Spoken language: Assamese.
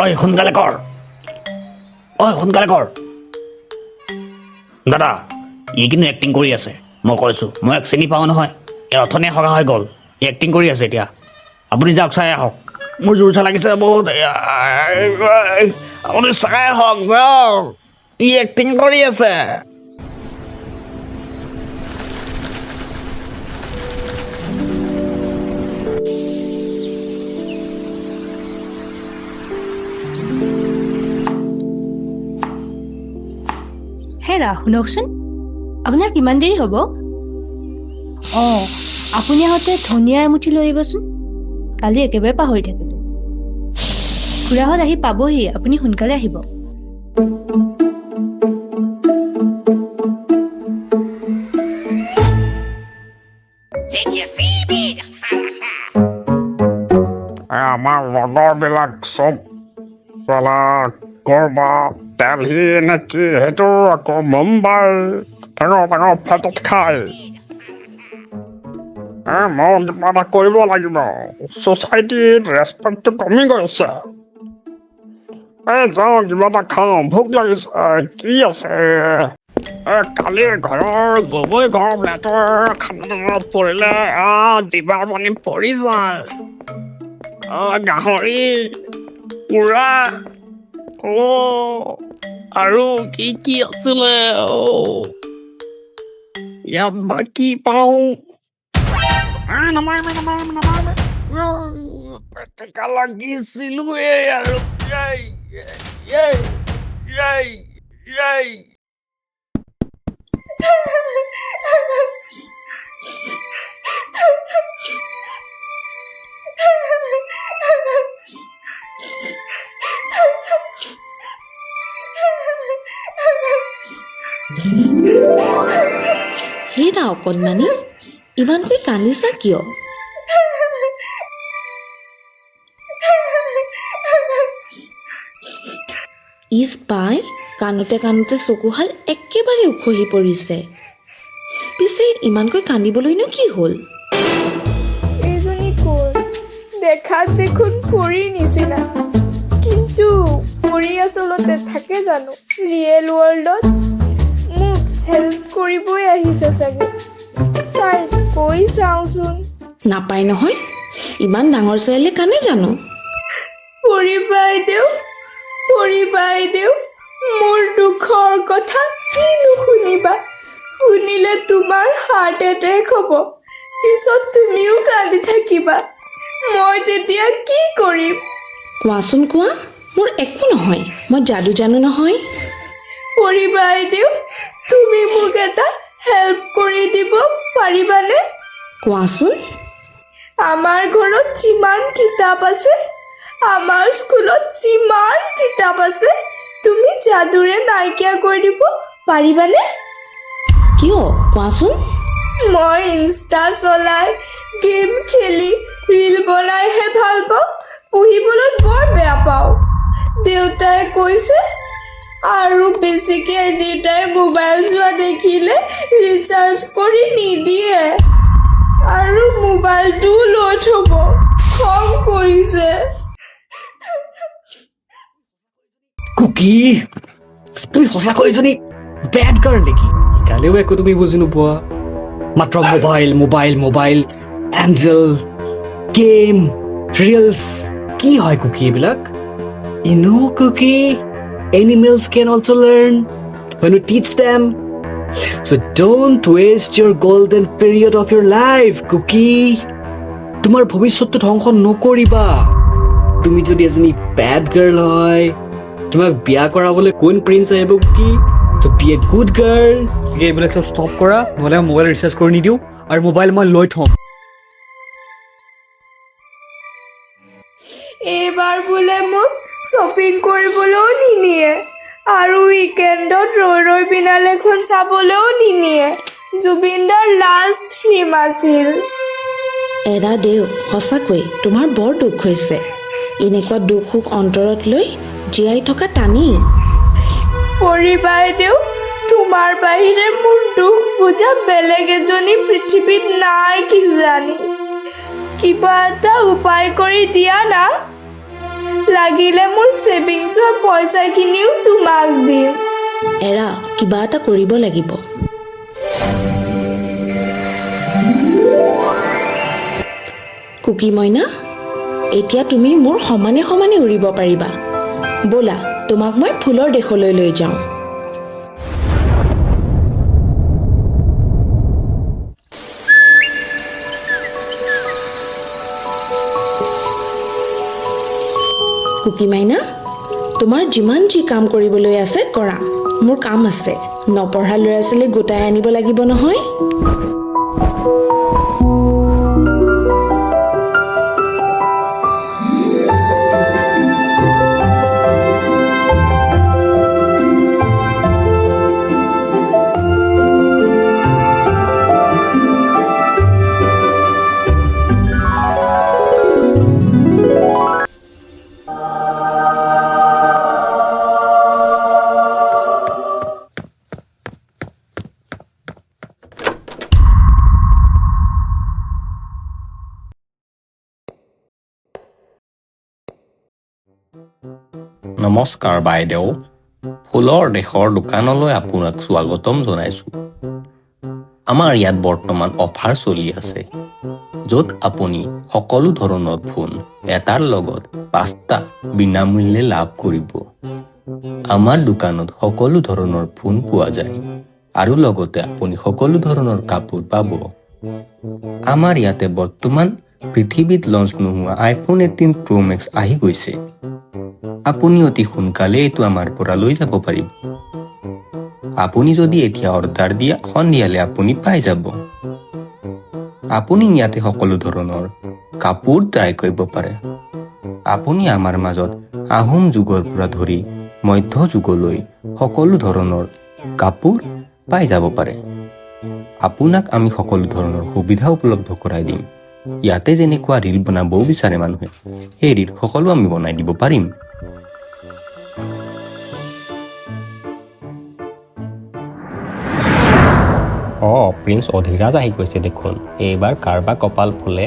ঐ সোনকালে কৰ, ঐ সোনকালে কৰ। দাদা, ই কিন্তু এক্টিং কৰি আছে। মই কৈছোঁ, মই এক চিনি পাওঁ নহয়। এই অথনিয়ে সগা হৈ গ'ল, ই এক্টিং কৰি আছে এতিয়া। আপুনি যাওক, চাই আহক। মোৰ জোৰ চা লাগিছে বহুত। আপুনি চাই আহক, যাওক, ই এক্টিং কৰি আছে। হেৰা শুনকচোন, আপোনাৰ কিমান দেৰি হ'ব? অঁ, আপুনি আহোঁতে ধনিয়া এমুঠি লৈ আহিবচোন, কালি একেবাৰে পাহৰি থাকিলোঁ। খুৰাহঁত আহি পাবহি, আপুনি সোনকালে আহিব। আমাৰ লগৰবিলাক চব চালা ক'ৰবাত দেলহি নেকি সেইটো আকৌ মুম্বাই ডাঙৰ ডাঙৰ ফ্লেটত খায়। মই কিবা এটা কৰিব লাগিব, ছ'চাইটিত ৰেচপেক্টটো কমি গৈছে। এই যাওঁ কিবা এটা খাওঁ, ভোক লাগিছে। কি আছে? কালি ঘৰৰ গগৈ ঘৰৰ ফ্লেটৰ খানাত পৰিলে, জিভাৰ পানী পৰি যায়। গাহৰি পোৰা, অ' আৰু কি কি আছিলে, অ' ইয়াত বা কি পাওঁ। পেটেকা লাগিছিলোঁৱেই আৰু। হেৰা অকণমানি, ইমানকৈ কান্দিছা কিয়? ইচ পাই, কান্দোতে কান্দোতে চকুহাল একেবাৰে উখহি পৰিছে। পিছে ইমানকৈ কান্দিবলৈনো কি হ'ল? এইজনী কোন? দেখাত দেখোন পৰীৰ নিচিনা, কিন্তু পৰী আচলতে থাকে জানো ৰিয়েল ৱৰ্ল্ডত? মোক হেল্প কৰিবই আহিছে চাগে, তাইক কৈ চাওঁচোন। নাপায় নহয়, ইমান ডাঙৰ ছোৱালীয়ে কান্দে জানো? পৰী বাইদেউ, পৰী বাইদেউ, মোৰ দুখৰ কথা কিনো শুনিবা? শুনিলে তোমাৰ হাৰ্ট এটেক হ'ব, পিছত তুমিও কান্দি থাকিবা। মই তেতিয়া কি কৰিম? কোৱাচোন কোৱা, মোৰ একো নহয়, মই যাদু জানো নহয়। পৰী বাইদেউ, তুমি মোক এটা হেল্প কৰি দিব পাৰিবানে? কোৱাচোন। আমাৰ ঘৰত যিমান কিতাপ আছে, আমাৰ স্কুলত যিমান কিতাপ আছে, তুমি যাদুৰে নাইকিয়া কৰি দিব পাৰিবানে? কিয় কোৱাচোন? মই ইনষ্টা চলাই, গেম খেলি, ৰীল বনাইহে ভাল পাওঁ, পঢ়িবলৈ বৰ বেয়া পাওঁ। দেউতাই কৈছে আৰু বেছিকৈ এনি টাইম মোবাইল চোৱা দেখিলে ৰিচাৰ্জ কৰি নিদিয়ে আৰু মোবাইলটোও লৈ থ'ব, খং কৰিছে। কুকি, তুমি সঁচাকৈ এজনী বেড গাৰ্ল নেকি? শিকালেও একো তুমি বুজি নোপোৱা। মাত্ৰ mobile mobile mobile, angel, game, reels, কি হয় কুকি এইবিলাক? You know Kuki, animals can also learn when you teach them. So don't waste your golden period of your life, Kuki. তোমাৰ ভৱিষ্যতটো ধ্বংস নকৰিবা। তুমি যদি এজনী বেড গাৰ্ল হয়, তোমাক বিয়া কৰাবলৈ কোন প্ৰিন্স আহিব Kuki? So be a good girl. এইবিলাক চব ষ্টপ কৰা, নহ'লে মোবাইল ৰিচাৰ্জ কৰি নিদিওঁ আৰু মোবাইল মই লৈ থ'ম। এইবাৰ বোলে মোক শ্বপিং কৰিবলৈও নিনিয়ে আৰু উইকেণ্ডত ৰৈ ৰৈ বিনালেখন চাবলৈও নিনিয়ে। জুবিনদাৰ লাষ্ট ফিল্ম আছিল। এৰা দেউ, সঁচাকৈ তোমাৰ বৰ দুখ হৈছে। এনেকুৱা দুখ সুখ অন্তৰত লৈ জীয়াই থকা টানেই। পৰী বাইদেউ, তোমাৰ বাহিৰে মোৰ দুখ বুজা বেলেগ এজনী পৃথিৱীত নাই কিজানি। কিবা এটা উপায় কৰি দিয়া না। লাগিলে মোৰ ছেভিংছৰ পইচাখিনিও তোমাক দিম। এৰা, কিবা এটা কৰিব লাগিব। কুকি মইনা, এতিয়া তুমি মোৰ সমানে সমানে উৰিব পাৰিবা। ব'লা, তোমাক মই ফুলৰ দেশলৈ লৈ যাওঁ। কুকি মাইনা, তোমাৰ যিমান যি কাম কৰিবলৈ আছে কৰা, মোৰ কাম আছে। নপঢ়া ল'ৰা ছোৱালী গোটাই আনিব লাগিব নহয়। নমস্কাৰ বাইদেউ, ফুলৰ দেশৰ দোকানলৈ আপোনাক স্বাগতম জনাইছোঁ। আমাৰ ইয়াত বৰ্তমান অফাৰ চলি আছে, য'ত আপুনি সকলো ধৰণৰ ফোন এটাৰ লগত 5টা বিনামূল্যে লাভ কৰিব। আমাৰ দোকানত সকলো ধৰণৰ ফোন পোৱা যায় আৰু লগতে আপুনি সকলো ধৰণৰ কাপোৰ পাব। আমাৰ ইয়াতে বৰ্তমান পৃথিৱীত লঞ্চ নোহোৱা আইফোন 18 প্ৰ' মেক্স আহি গৈছে। আপুনি অতি সোনকালে এইটো আমাৰ পৰা লৈ যাব পাৰিব। আপুনি যদি এতিয়া অৰ্ডাৰ দিয়ে, সন্ধিয়ালে আপুনি পাই যাব। আপুনি ইয়াতে সকলো ধৰণৰ কাপোৰ ট্ৰাই কৰিব পাৰে। আপুনি আমাৰ মাজত আহোম যুগৰ পৰা ধৰি মধ্য যুগলৈ সকলো ধৰণৰ কাপোৰ পাই যাব পাৰে। আপোনাক আমি সকলো ধৰণৰ সুবিধা উপলব্ধ কৰাই দিম। ইয়াতে যেনেকুৱা ৰীল বনাবও বিচাৰে মানুহে, সেই ৰীল সকলো আমি বনাই দিব পাৰিম। অ, প্ৰিন্স অধিৰাজ আহি গৈছে দেখোন। এইবাৰ কাৰোবাৰ কপাল ফুলে।